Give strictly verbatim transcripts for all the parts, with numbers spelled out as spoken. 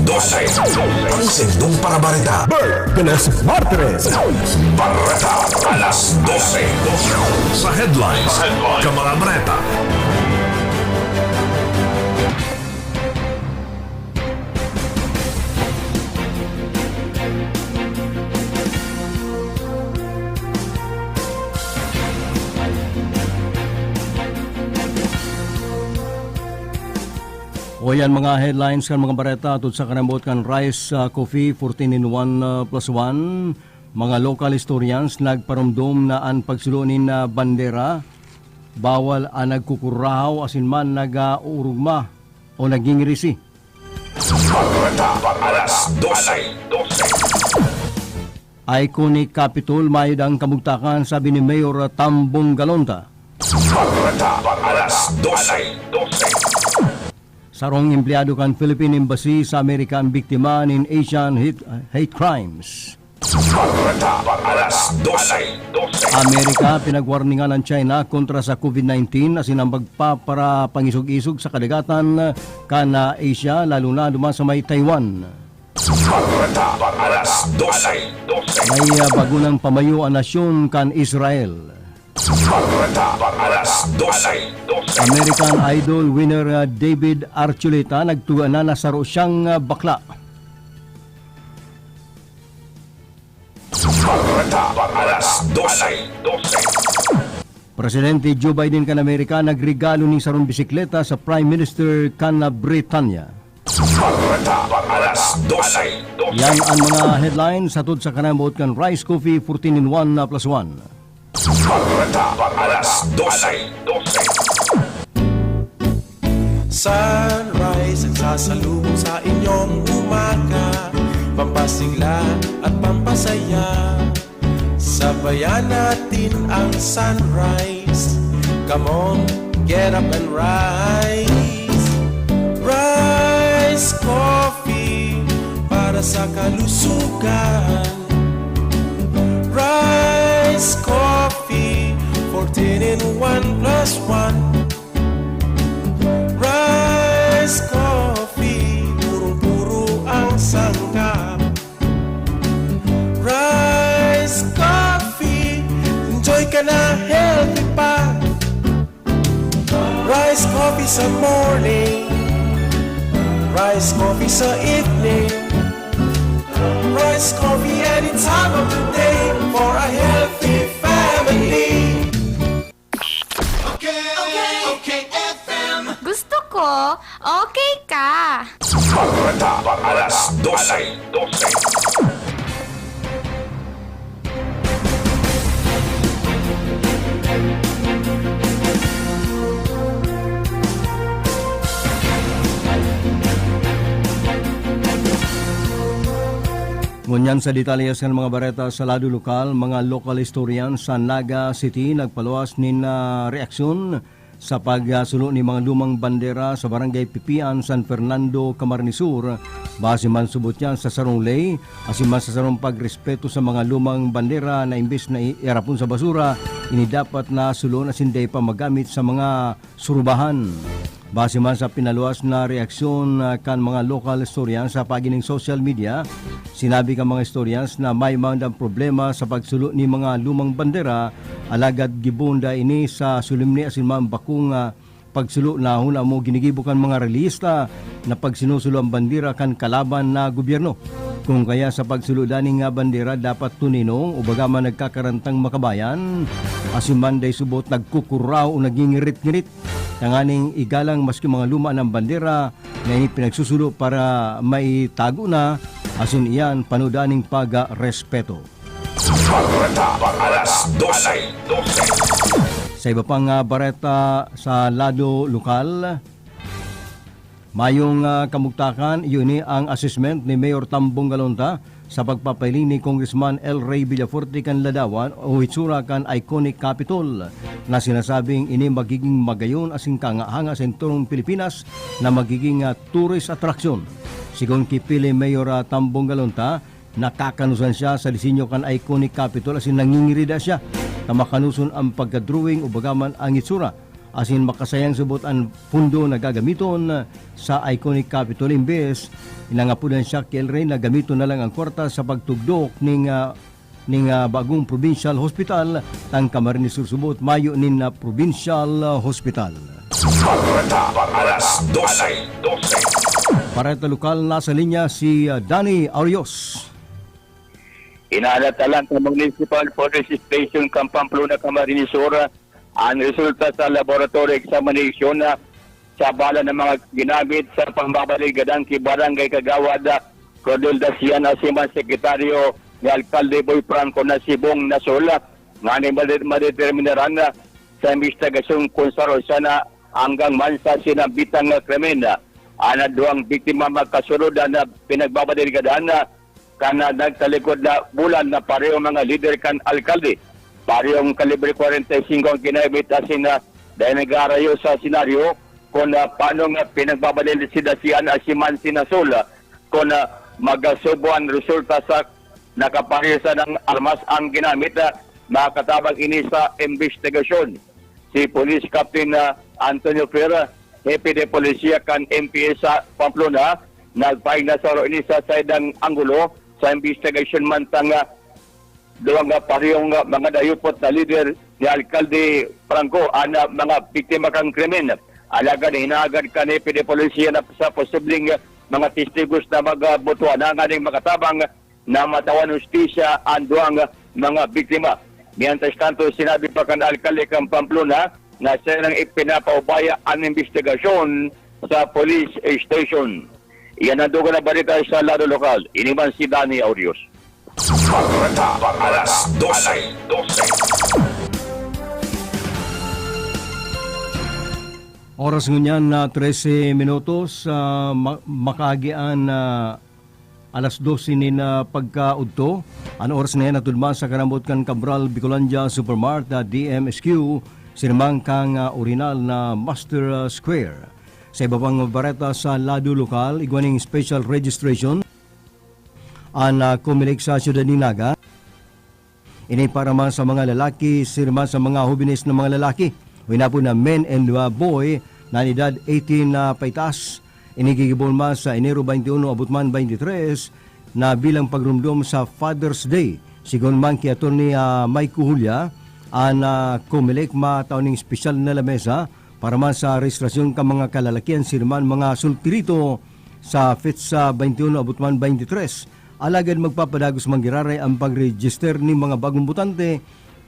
Dose. Ang sendong para bareta. Berkeley Martires. Bareta alas dose. Sa headlines, ka mga bareta. O yan, mga headlines kan mga bareta, atod sa kanambot kan Rice, ah, Coffee, fourteen in one, ah, plus one. Mga local historians nagparomdom na an pagsulo nin, ah, bandera, bawal an nagkukurahaw asin man nag-uurugma o nagingirisi. Bareta alas dose. Iconic Capitol, mayod ang kamugtakan, sabi ni Mayor Tambong Galonta. Bareta alas dose. Sarong empleyado kan Philippine Embassy sa Amerika an biktima nin Asian hate, hate crimes. Bareta alas dose. Amerika, pinagwarningan an China kontra sa COVID nineteen asin ang pagpaparapangisog-isog sa kadagatan kan, ah, Asia, lalo na duman sa may Taiwan. Bareta alas dose. May, ah, bago nang pamayo an nasyon kan Israel. Bareta alas dose. American Idol winner, ah, David Archuleta nagtugad na na saro siyang, ah, bakla. Bareta alas dose. Presidente Joe Biden kan Amerika nagregalo nin sarong bisikleta sa Prime Minister kan Britanya. Bareta alas dose. Yan ang mga headlines hatod sa kanambot kan Rice Coffee fourteen in one na plus one. Bareta alas dose. Sunrise ang sasalubong sa inyong umaga, pampasigla at pampasaya. Sabayan natin ang sunrise. Come on, get up and rise. Rise Coffee para sa kalusugan. Rise Coffee, fourteen in one plus one. Rise Coffee, purong-puro ang sangkap. Rice Coffee, enjoy ka na, healthy pa. Rice Coffee sa morning, Rice Coffee sa evening, Rice Coffee any time of the day for a healthy family. Okay, okay, okay, F M. Gusto ko, okay ka. Bareta alas dose. Ngunyan sa detalye sa mga bareta sa lado lokal, mga local historian sa Naga City nagpaluwas nin, ah, reaksyon sa pagsulo nin mga lumang bandera sa Barangay Pipian, San Fernando, Camarines Sur. Base man subot yan sa sarong ley, asin man sa sarong pagrespeto sa mga lumang bandera na imbes na i-, iarapon sa basura, ini dapat na sulon asin dai pa magamit sa mga surubahan. Base man sa pinaluwas na reaksyon, ah, kan mga lokal historian sa paagi nin social media, sinabi kan mga historians na may man daw problema sa pagsulo nin mga lumang bandera, alagad gibohon daa ini sa solemne asin man bakong, ah, pagsulo na huna mo ginigibo kan mga reliyista na pagsinusulo ang bandera kan kalaban na gobyerno. Kung kaya sa pagsulo daning, ah, bandera dapat tuninong o baga man nagkakarantang makabayan, asin man dai subot nagkukuraw o nagingirit-ngirit. Tanganing igalang maski mga luma na bandera na ini pinagsusulo para maitago na, asin iyan pano daning pagrespeto. Bareta alas dose. Sa iba pang, ah, bareta sa lado lokal, mayong, ah, kamugtakan, iyo ini ang assessment ni Mayor Tambong Galonta sa pagpapahiling ni Congressman El Rey Villafuerte kan ladawan o hitsura kan iconic Capitol, na sinasabing ini magiging magayon asin kahanga-hanga sa entorong Pilipinas na magiging, ah, tourist attraction. Sigon ki Pili Mayor, ah, Tambong Galonta, nakakanusan siya sa disenyo kan iconic Capitol asin nangingirida siya na makanuson ang pagka-drawing o baga man ang itsura. asin makasayang subot an pondo na gagamiton sa iconic Capitol, imbes na ngapodan siya ki El Rey na gamiton na lang ang kwarta sa pagtugdok ning, ah, ning, ah, bagong provincial hospital, tang Camarines Sur subot mayo nin, ah, provincial, ah, hospital. Bareta, alas dose. Bareta lokal, nasa linya si, ah, Danny Arios. Inaalat na lang sa Municipal Police Station kan Pamplona, Camarines Sur, ang resulta sa laboratory examination, ah, sa bala ng mga ginamit sa pambabalinggadan ki Barangay Kagawad, ah, Cordel Dacian, asin man sekretaryo ni Alkalde Boy Franco na si Bong Nasol, ah, nganing made-, madeterminaran, ah, sa imbestigasyon kung saro siya na hanggang man sa sinambitang, ah, krimen. Ah, an duwang biktima magkasunod na pinagbabalinggadan, ah, kan, ah, nagtalikod na bulan na parehong mga lider kan alkalde. Parehong kalibre kwarenta y singko ang ginamit asin na dahil nag-aarayo sa senaryo kung, ah, paano nga pinagbabalil si Dacian asin man si Nasol, ah, kung, ah, magasubo ang resulta sa nakapareho sa ng armas ang ginamit, ah, makatabang ini sa imbestigasyon. Si Police Captain, ah, Antonio Ferrer, Hepe de Policía kan M P S sa Pamplona, nagpaigna sa ini sa saindang anggulo sa imbestigasyon mantang, ah, duwang, ah, parehong, ah, mga dayupot na lider ni Alkalde Franco, an, ah, mga biktima kan krimen. Alagad hinahagad kan Hepe de Policía na sa posibleng, ah, mga testigos na magbutuhan na nganing makatabang na matawan hustisya an duwang mga biktima. Mientras tanto, sinabi pa kan alkalde kan Pamplona na siya nang ipinapaubaya an imbestigasyon sa police station. Iyan ang dugang na balita sa lado lokal. Ini man si Danny Audios. Bareta, alas dose. Oras ngunyan na trese minutos, ah, ma-, makaagian na alas dose nin, ah, pagkaudto. An oras na yan natudma sa karambot kan Cabral Bicolandia Supermart, ah, D M S Q, sirmang kan, ah, orihinal na Master, ah, Square. Sa iba pang bareta sa lado lokal, igwa ning special registration an, ah, Comelec sa siyudad nin Naga. Ini para man sa mga lalaki, sirmang sa mga hobines na mga lalaki, o inapod na men and, uh, boy, na edad eighteen na paitaas. Ini gigibon man sa Enero twenty-one abot man twenty-three na bilang pagromdom sa Father's Day. Sigon man ki Attorney, uh, Mike Cujulla, an, uh, Comelec matao ning espesyal na lamesa para man sa rehistrasyon kan mga kalalakihan sirmang mga solterito sa petsa twenty-one abot man twenty-three. Alagad magpapadagos man giraray an pagregister nin mga bagong botante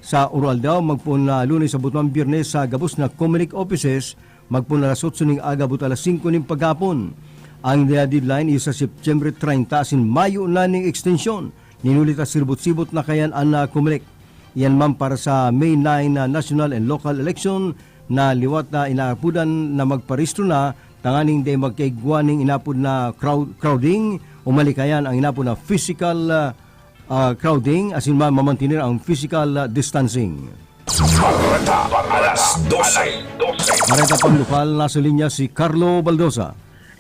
sa oro-aldaw, magpoon na Lunes abot man Biyernes sa gabos na Comelec offices, magpoon alas otso ning aga abot alas singko nin paghapon. Ang deadline iyo sa September treinta asin mayo na ning ekstensyon. Nin huli ta sirbot-sibot na kaiyan an, ah, Comelec. Iyan man para sa May nine na national and local election na liwat na inaapodan na magparehistro na tanganing dai magkaigwa ning inapod na crowd-, crowding o malikayan ang inapod na physical, ah, ah, crowding asin ma-, mamantener ang physical, ah, distancing. Bareta, alas dose. Bareta pang lokal, nasa linya si Carlo Baldosa.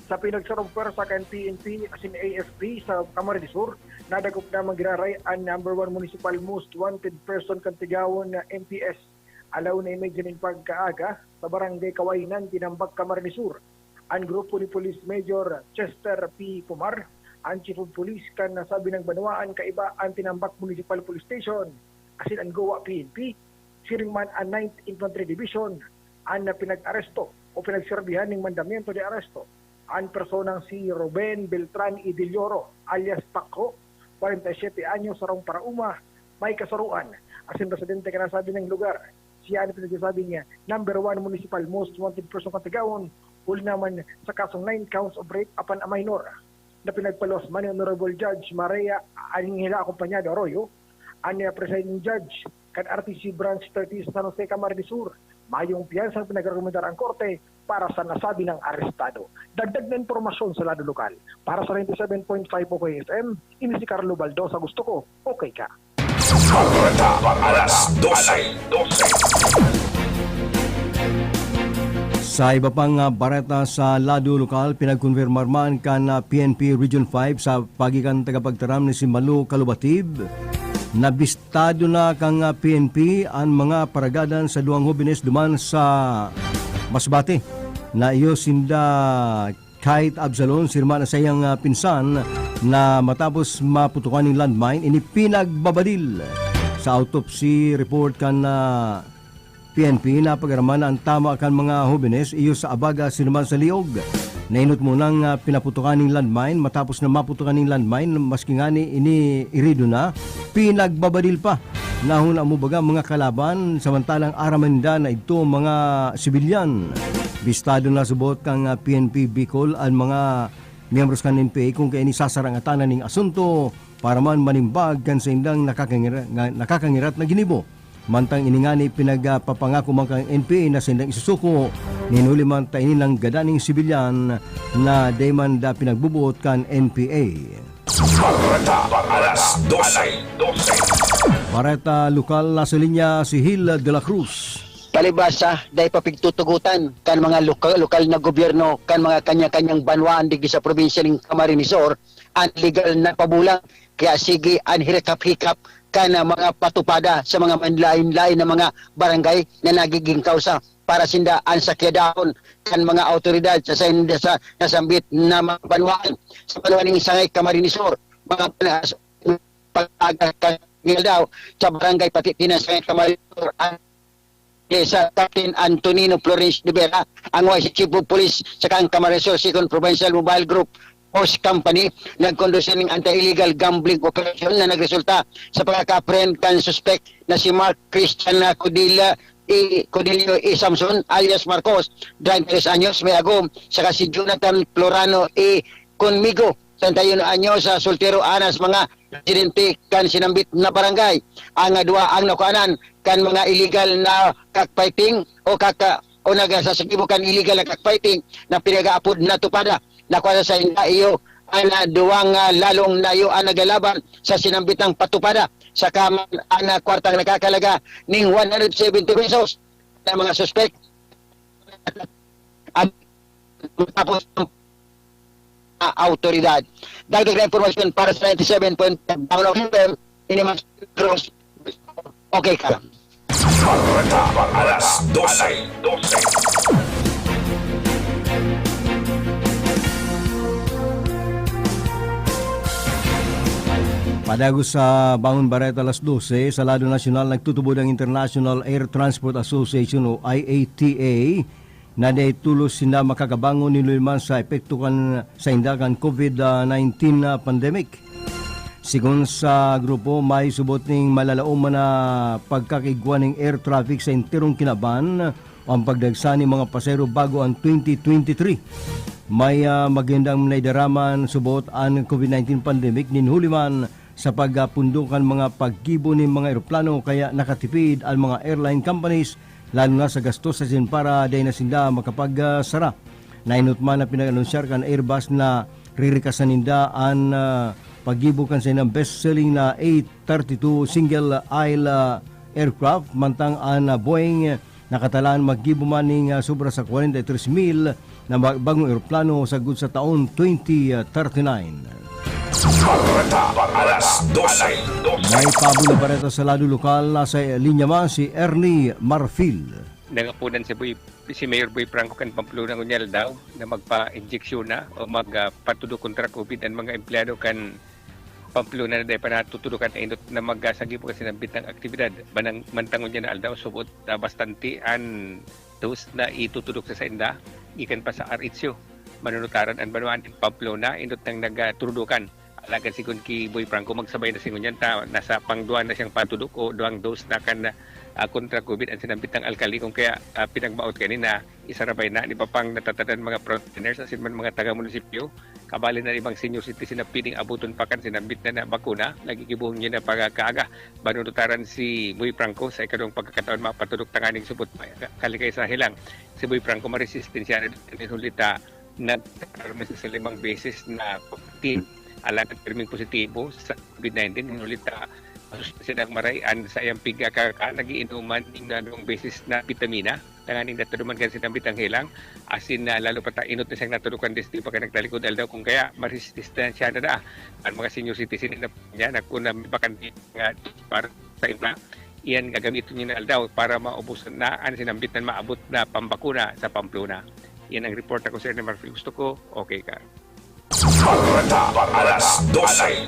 Sa pinagsarong pwersa kan P N P asin A F P sa Camarines Sur, nadakop na man giraray an number one municipal most wanted person kan Tigaon na M P S. Alaw na medya nin pagkaaga, sa Barangay Kawainan, Tinambak, Camarines Sur, an grupo ni Police Major Chester P. Pomar, an Chief of Police kan nasabing banwaan, kaiba an Tinambak Municipal Police Station asin an Goa P N P. Siring man an Ninth Infantry Division an pinag-aresto o pinagserbihan nin mandamiento de aresto an personang si Ruben Beltran Idilioro alias Pakho, kwarenta y siyete anyos, sarong paraoma, may kasaroan, asin residente kan nasabing lugar. Siya an pinagsasabing number one municipal most wanted person kan Tigaon, huli naman sa kasong nine counts of rape upon a minor, na pinagpaluwas man ni Honorable Judge Maria Angela Acompañado Arroyo, an presiding judge kan R T C Branch thirty sa San Jose, Camarines Sur. Mayong piyansa ang pinagrekomendar ang korte para sa nasabi ng arestado. Dagdag na impormasyon sa lado lokal. Para sa ninety-seven point five O K F M, ini si Carlo Baldosa. Gusto ko, okay ka. Bareta, alas dose. Sa iba pang, ah, bareta sa lado lokal, pinagkonfirmar man kan, ah, P N P Region five sa paagi kan tagapagtaram ni si Malu Kalubatib na bistado na kan, ah, P N P an mga paragadan sa duwang hobines duman sa Masbate, naiyo sinda Kate Absalon, sirma na saiyang, ah, pinsan, na matapos maputokan nin landmine, ini pinagbabadil. Sa autopsy report kan, ah, P N P, napag-araman na an tama kan mga hobenes iyo sa abaga sinuman sa liog. Nainot mo nang, ah, pinaputokan nin landmine, matapos na maputokan nin landmine, maski ngani ini irido na, pinagbabadil pa. Nahuna mo baga mga kalaban, samantalang aram ninda na idto mga sibilyan. Bistado na subot kan, ah, P N P Bicol an mga miyembros kan N P A kung kaini sasarangatanan ning asunto para man manimbag kan saindang nakakangira-, nga, nakakangirat na ginibo. Mantang ini ngani pinagpapangako man kan N P A na saindang isusuko, nin huli man ta ini nang gadaning sibilyan na dai man da pinagbubuot kan N P A. Bareta, alas dose. Bareta lokal, nasa linya si Hil de la Cruz. Palibhasa, dai pa pigtutugotan kan mga loka-, lokal na gobyerno, kan mga kanya-kanyang banwaan digdi sa probinsya ning Camarines Sur, an legal na pabulang. Kaya sige an hirikap-hikap kan mga patupada sa mga manlain-lain na mga barangay na nagiging kausa para sinda an sakyadahon kan mga awtoridad sa, sa, sa nasambit na mga banwaan. Sa banwa ning Sangay Camarines Sur, mga panas-, pag-aga kan daw sa barangay Patitinan, Sangay Camarines Sur, ang sa Captain Antonino Florence de Vera, ang Vice Chief of Police, saka ang Camarines Sur Second Provincial Mobile Group Force Company, nagkondusir ning anti-illegal gambling operation na nagresulta sa pagkaka-apprehend kan suspek na si Mark Christian Codilla E. Codillo E. Samson, alias Marcos, treinta y tres anyos, may agom, saka si Jonathan Florano E. Conmigo, treinta y uno anyos, sa soltero, anas mga residente kan sinambit na barangay. Ang duwa ang nakuanan kan mga illegal na cockfighting o kaka-, o nagasasagibo kan illegal na cockfighting na pinag-aapod na tupada. Nakua sa sainda iyo an, ah, duwang, ah, lalong nayo an naglalaban sa sinambitang patupada. Saka man an, ah, kwartang nakakalaga ning one hundred seventy pesos na mga suspek. At tapos ang, ah, awtoridad. Dagdag na impormasyon para sa ninety-seven point five Down of F M, ini man Cruz. Okay ka. Bareta, alas dose. Padagos sa Bangon Bareta alas dose, sa lado nasyonal, nagtutubod ang International Air Transport Association o I A T A na dai tolos sinda makakabangon nin lima sa epekto kan sainda kan COVID nineteen na pandemic. Sigon sa grupo, may subot ning malalaom na pagkakaigwa ning air traffic sa enterong kinaban o ang pagdagsa nin mga pasahero bago ang twenty twenty-three. May, ah, magandang naidaraman subot an COVID nineteen pandemic nin huli man sa pagpundok kan mga paggibo nin mga eroplano, kaya nakatipid an mga airline companies, lalo na sa gastos asin para dai na sinda makapagsara. Nainot man na pinag-anunsyar kan Airbus na ririkasan ninda an, ah, paggibo kan saindang best-selling na A thirty-two single-aisle, ah, aircraft, mantang an, ah, Boeing nakatalaan maggibo man ning, ah, sobra sa kwarenta y tres mil na ba-, bagong eroplano sagkod sa taon twenty thirty-nine. Bareta, alas dose. May paabot na bareta sa lado lokal, nasa linya man si Ernie Marfil. Nangaponan si Boy, si Mayor Boy Franco kan Pamplona ngunyan aldaw na magpa-injeksyon na o mag, ah, patudok kontra COVID an mga empleyado kan Pamplona na dai pa natutudokan na inot na magsagibo kan sinambit na aktibidad. Manang, mantang ngunyan na aldaw, subot, ah, bastante an dose na itutudok sa sainda, gikan pa sa R H U. Manunutaran an banwaan nin Pamplona, inot nang nagturudukan. Alagad sigon ki Boy Franco, magsabay na si ngunyan ta, nasa pangduwa na siyang patudok o duwang dose na kan, ah, kontra COVID an sinambit na alkalde. Kung kaya, ah, pinagmaot kaini na isarabay na, di pa pang natatadan mga frontliners, asin man mga taga-munisipyo, kabali na ibang senior citizen na pining abuton pa kan sinambit na, na bakuna, lagi gibuhon niya na pagkaaga. Manunutaran si Boy Franco sa ikaduwang pagkakataon mapatudok tanganing subot pa, ka-, kalikay sa helang. Si Boy Franco maresistensya na din, huli ta nagkaroon sa limang beses na positive. Alagad pirming positibo sa COVID nineteen, huli ta masustansya nang maray an saiyang piga ka, ka, nagiinuman ning duwang beses na bitamina. Tanganing natuduman kan sinambit na helang, asin na lalo pa ta inot na siyang natudukan desde pa kan nagtalikod aldaw, kung kaya maresistensya na daa an mga senior citizen na niya, na kun na may bakante nga para sa iba, Iyan gagamiton niya na aldaw para maubos na an sinambit na maabot na pambakuna sa Pamplona. Iyan ang report ako, Sir Nemarfil. Gusto ko, okay ka. Bareta alas dose.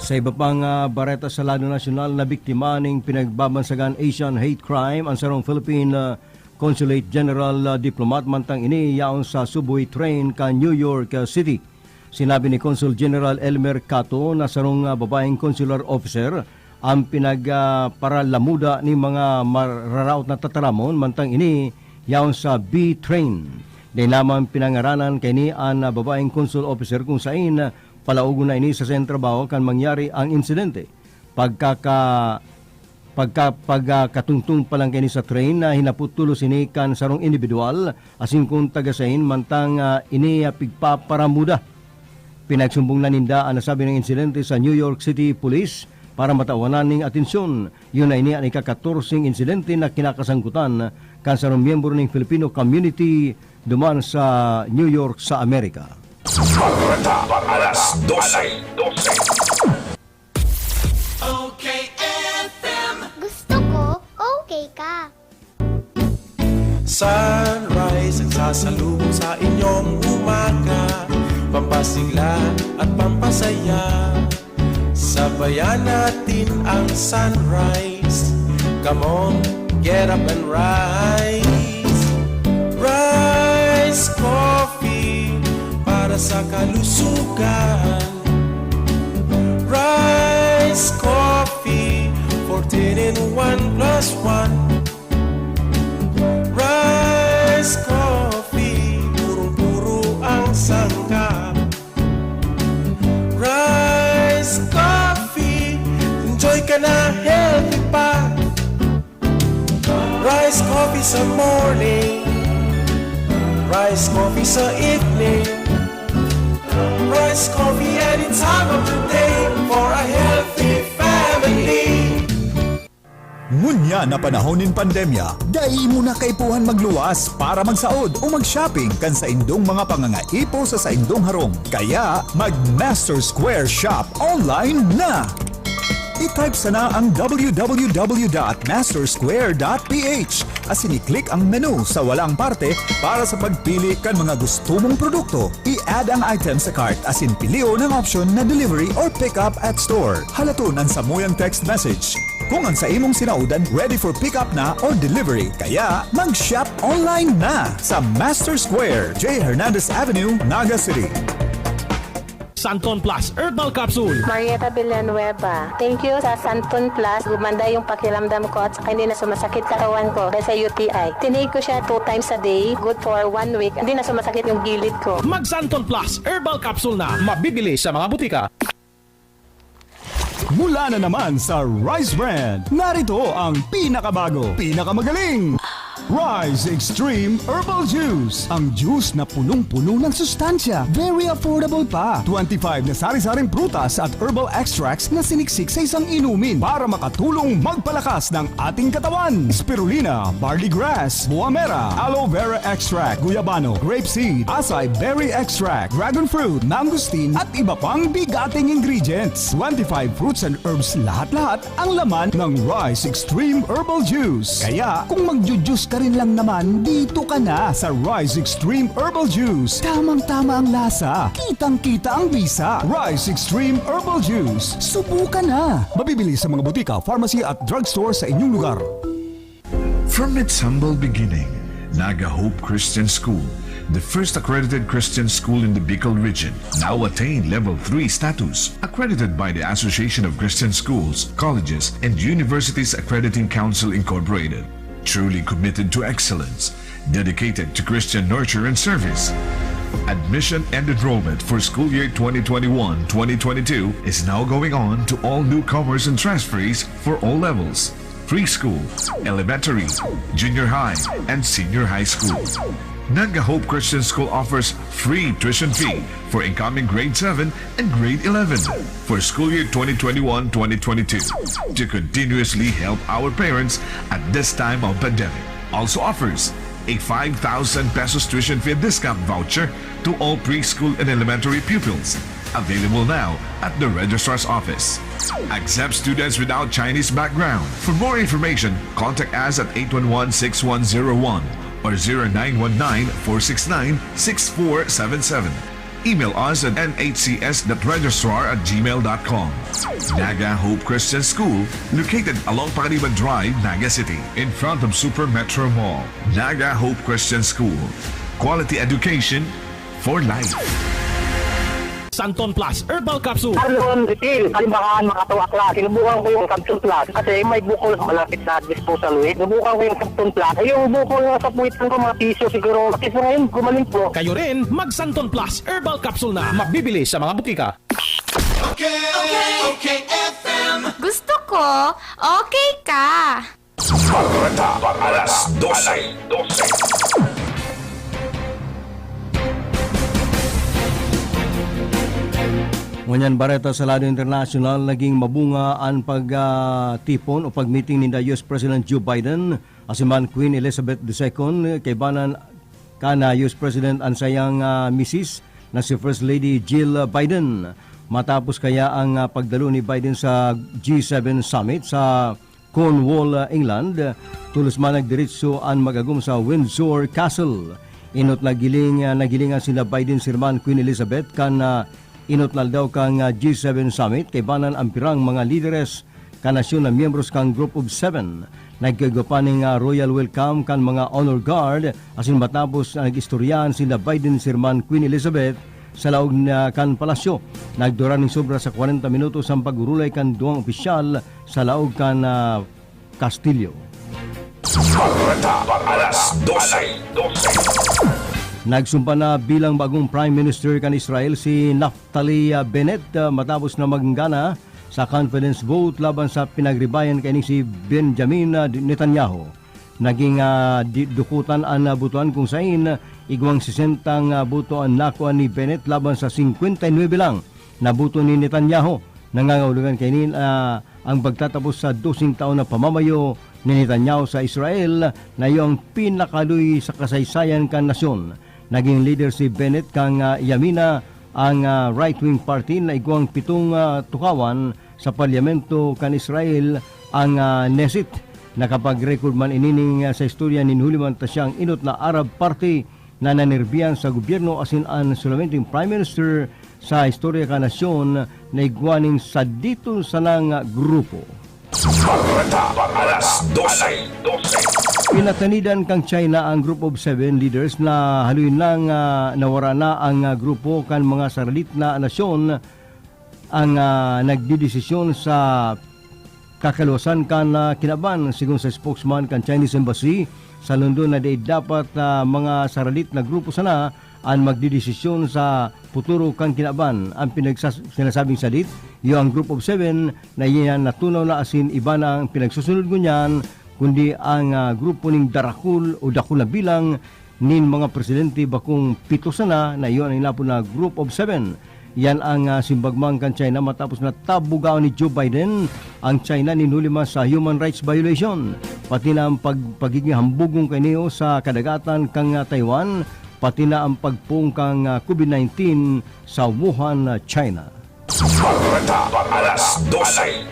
Sa iba pang ah, bareta sa lado nasyonal, nabiktima ning pinagbabansagan Asian hate crime an sarong Philippine ah, Consulate General ah, diplomat mantang ini yaon sa subway train kan New York ah, City. Sinabi ni Consul General Elmer Cato na sarong ah, babaeng consular officer ang pinagparalamuda nin mga mararaot na tataramon mantang ini yaon sa B train. Dai lamang pinangaranan kaini an ah, babaeng consul officer kung sain palaogon na ini sa saiyang trabaho kan mangyari ang insidente. Pagkaka pagka pagkatungtong pa lang kaini sa train na hinapot tolos ini kan sarong indibidwal asin kun taga sain mantang ah, ini ah, pigpaparamuda. Pinagsumbong na ninda an nasabing insidente sa New York City Police para matawanan ning atensyon. Iyo na ini an ika-katorseng insidente na kinakasangkutan kan sarong miyembro ning Filipino community duman sa New York sa Amerika. Bareta alas dose. O K F M. Gusto ko, okay ka. Sunrise ang sasalubong sa inyong umaga. Pampasigla at pampasaya. Sabayan natin ang sunrise. Come on, get up and rise. Rise Coffee para sa kalusugan. Rise Coffee, fourteen in one plus one. Rise Coffee, purong-puro ang sangkap. Rise Coffee, enjoy ka na, healthy pa. Rise Coffee sa morning, Rise Coffee sa evening. Rise Coffee any time of the day for a healthy family. Ngunyan na panahon nin pandemya, dai mo na kaipuhan magluwas para magsaod o mag-shopping kan saindong mga pangangaipo sa saindong harong. Kaya, mag-Master Square Shop online na! I-type sana ang w w w dot master square dot p h asin i-click ang menu sa walang parte para sa pagpili kan mga gusto mong produkto. I-add ang item sa cart asin pilion ang option na delivery or pick up at store. Halaton an samuyang text message. Kung ang sa imong sinaodan ready for pick up na or delivery, kaya mag-shop online na sa Master Square, J Hernandez Avenue, Naga City. Santon Plus Herbal Capsule. Marieta Villanueva. Thank you sa Santon Plus. Gumanda yung pakiramdam ko at saka hindi na sumasakit katawan ko dahil sa U T I. Tinake ko siya two times a day, good for one week. Hindi na sumasakit yung gilid ko. Mag Santon Plus Herbal Capsule na. Mabibili sa mga butika. Mula na naman sa Rice Brand, narito ang pinakabago, pinakamagaling Rice Extreme Herbal Juice. Ang juice na punong-puno ng sustansya, very affordable pa. Twenty-five na sari-saring prutas at herbal extracts na siniksik sa isang inumin para makatulong magpalakas ng ating katawan. Spirulina, barley grass, buamera, aloe vera extract, guyabano, grape seed, acai berry extract, dragon fruit, mangosteen at iba pang bigating ingredients. Twenty-five fruits and herbs lahat-lahat ang laman ng Rice Extreme Herbal Juice. Kaya kung magju-juice ka rin lang naman, dito ka na sa Rice Extreme Herbal Juice. Tamang-tama ang lasa, kitang-kita ang bisa. Rice Extreme Herbal Juice. Subukan na! Mabibili sa mga butika, pharmacy at drugstore sa inyong lugar. From its humble beginning, Naga Hope Christian School, the first accredited Christian school in the Bicol region, now attained Level three status, accredited by the Association of Christian Schools, Colleges, and Universities Accrediting Council Incorporated. Truly committed to excellence, dedicated to Christian nurture and service. Admission and enrollment for school year twenty twenty-one twenty twenty-two is now going on to all newcomers and transferees for all levels, preschool, elementary, junior high, and senior high school. Naga Hope Christian School offers free tuition fee for incoming grade seven and grade eleven for school year twenty twenty-one twenty twenty-two to continuously help our parents at this time of pandemic. Also offers a five thousand pesos tuition fee discount voucher to all preschool and elementary pupils. Available now at the Registrar's Office. Accept students without Chinese background. For more information, contact us at eight one one, six one zero one or zero nine one nine, four six nine, six four seven seven. Email us at N H C S dot registrar at gmail dot com. Naga Hope Christian School, located along Pacaniban Drive, Naga City, in front of Super Metro Mall. Naga Hope Christian School. Quality education for life. Santon Plus Herbal Capsule. Arlon Refill, kalimbahan, makatawa ka. Sinubukan ko yung Capsule Plus kasi may bukol sa malapit na disposal weight. Sinubukan ko yung Capsule Plus. Ay, yung bukol na sa puwitan ko, mga piso siguro. Kasi sa ngayon, gumaling po. Kayo rin, mag Santon Plus Herbal Capsule na. Mabibili sa mga butika. Okay, okay, okay, F M. Gusto ko, okay ka. Bareta, alas dose. Ngunyan bareta sa lado internasyonal, naging mabunga an pagtipon o pagmiting ninda U S President Joe Biden asin man Queen Elizabeth the Second, kaibanan kan ah, U S President an sayang ah, misis na si First Lady Jill Biden. Matapos kaya ang ah, pagdalo ni Biden sa G seven Summit sa Cornwall, ah, England, tolos man nagdiretso an mag-agom sa Windsor Castle. Inot nagiling, ah, nagilingan sila Biden, si Herman Queen Elizabeth kan ah, inot na aldaw kan ah, G seven Summit, kaibanan ang pirang mga lideres kan nasyon na miyembros kan Group of Seven. Nagkaigwa pa ning ah, royal welcome kan mga honor guard, asin matapos ah, nag-istoryahan sila Biden, si Herman Queen Elizabeth sa laog na kan palasyo. Nagdura ning sobra sa kwarenta minutos ang pag-urulay kan duwang opisyal sa laog kan ah, kastilyo. Bareta, alas dose. Nagsumpa na bilang bagong Prime Minister kan Israel si Naftali ah, Bennett ah, matapos na magnggana sa confidence vote laban sa pinagribayan kaini si Benjamin ah, Netanyahu. Naging ah, di- dukutan an ah, botohan kung sain igwang sesenta nga boto an nakua ni Bennett laban sa singkwenta y nuebe lang na boto ni Netanyahu. Nangangahulugan kaini ah, ang pagtatapos sa doseng taon na pamamayo ni Netanyahu sa Israel na iyo ang pinakaluy sa kasaysayan kan nasyon. Naging lider si Bennett kan ah, Yamina, ang ah, right-wing party na igwang pitong ah, tukawan sa Parlamento kan Israel, ang ah, Knesset. Nakapag-record man ini ning ah, sa istorya nin huli man ta siya ang inot na Arab party na nanerbiyan sa gobyerno asin an solamente Prime Minister sa istorya kan nasyon na igwa nin saditon sanang grupo. Bareta, alas dose. Pinatanidan kan China ang Group of Seven leaders na haloy nang ah, nawara na ang ah, grupo kan mga saralit na nasyon ang ah, nagdidesisyon sa kakaluwasan kan ah, kinaban. Sigon sa spokesman kan Chinese Embassy sa London na dai dapat ah, mga saralit na grupo sana an magdedesisyon sa futuro kan kinaban. Ang pinagsas- sinasabing salit, iyo ang Group of Seven na iyan natunaw na asin iba na ang pinagsusunod ngunyan, kundi ang ah, grupo ning darakul o dakul na bilang nin mga presidente bakong pito sana na iyo ang inapod na Group of Seven. Yan ang ah, simbag man kan China matapos na tabugaon ni Joe Biden ang China nin huli man sa human rights violation, pati na ang pag- pagiging hambugong kaniyo sa kadagatan kan ah, Taiwan, pati na ang pagpoon kan ah, COVID nineteen sa Wuhan, ah, China. Bareta, alas dose.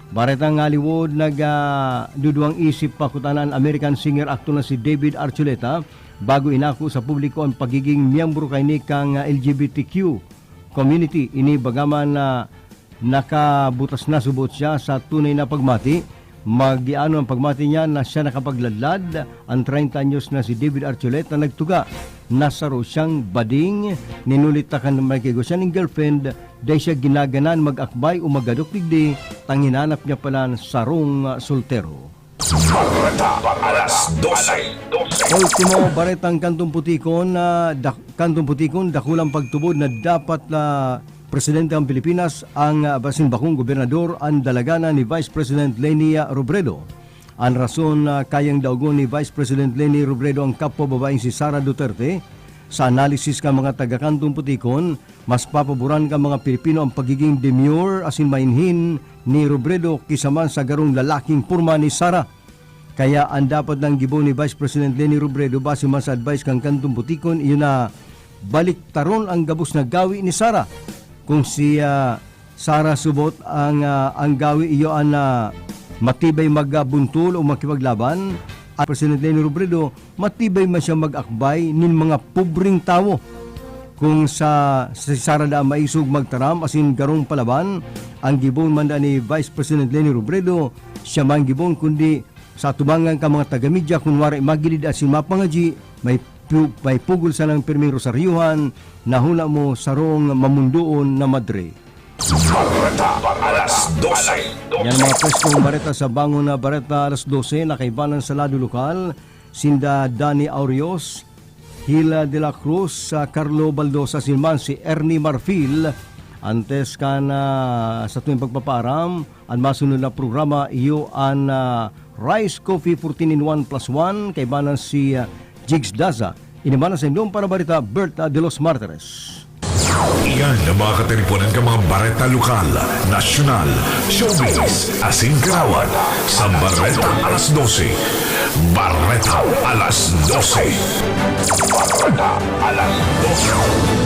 Baretang Hollywood, nagduduwang isip pa kutana an American singer-actor na si David Archuleta bago inako sa publiko ang pagiging miyembro kaini kan ah, L G B T Q community. Ini bagaman na nakabutas na subot siya sa tunay na pagmati. Magiano ang pagmati niya na siya nakapagladlad, ang treinta anyos na si David Archuleta nagtuga na saro siyang bading. Ninulit ta kan may kaigwa siya ning girlfriend, dai siya ginaganan mag-akbay o maggadok digdi, ta hinanap niya palan sarong soltero. Bareta, alas dose. Ultimo, baretang Kantong Putikon, ah, dak- Kantong Putikon, dakulang pagtubod na dapat na presidente ang Pilipinas, ang ah, basin bakong gobernador, ang dalaganan ni Vice President Leni Robredo. Ang rason na kayang daogon ni Vice President Leni Robredo ang kapwa babaeng si Sara Duterte. Sa analysis kan mga taga Kantong Putikon, mas papaboran kan mga Pilipino ang pagiging demure asin mainhin ni Robredo kisa man sa garong lalaking porma ni Sara. Kaya ang dapat nang gibo ni Vice President Leni Robredo, base man sa advice kan Kantong Putikon, iyo na baliktaron ang gabos na gawi ni Sara. Kung si, ah, Sara subot ang, ah, ang gawi iyo an, ah, matibay magbuntol o makipaglaban, at Presidente Leni Robredo, matibay man siya mag-akbay nin mga pobreng tawo. Kung sa, si Sara daa maisog magtaram asin garong palaban, ang gibon man daa ni Vice President Leni Robredo, siya man gibon, kundi sa atubangan kan mga taga-media, kun waray magilid asin mapangadyi, may pu-, may pugol sanang pirming rosaryohan na hula mo sarong mamundoon na madre. Bareta alas dose. Yan mga pwestong bareta sa Bangon na Bareta alas dose na kaibanan sa lado lokal, sinda Danny Aureos, Hila de la Cruz, sa Carlo Baldosa, asin man si Ernie Marfil. Antes kan, ah, sa tuwing pagpapaaram, an masunod na programa, iyo an, ah, Rice Coffee fourteen in one plus one, kaibanan si, ah, Jigs Daza. Ini man ang sa indong parabarita, Berta de los Martires. Iyan ang mga katiriponan kan mga bareta lokal, nasyonal, showbiz, asin karawat sa Bareta alas dose. Bareta alas dose. Bareta alas dose.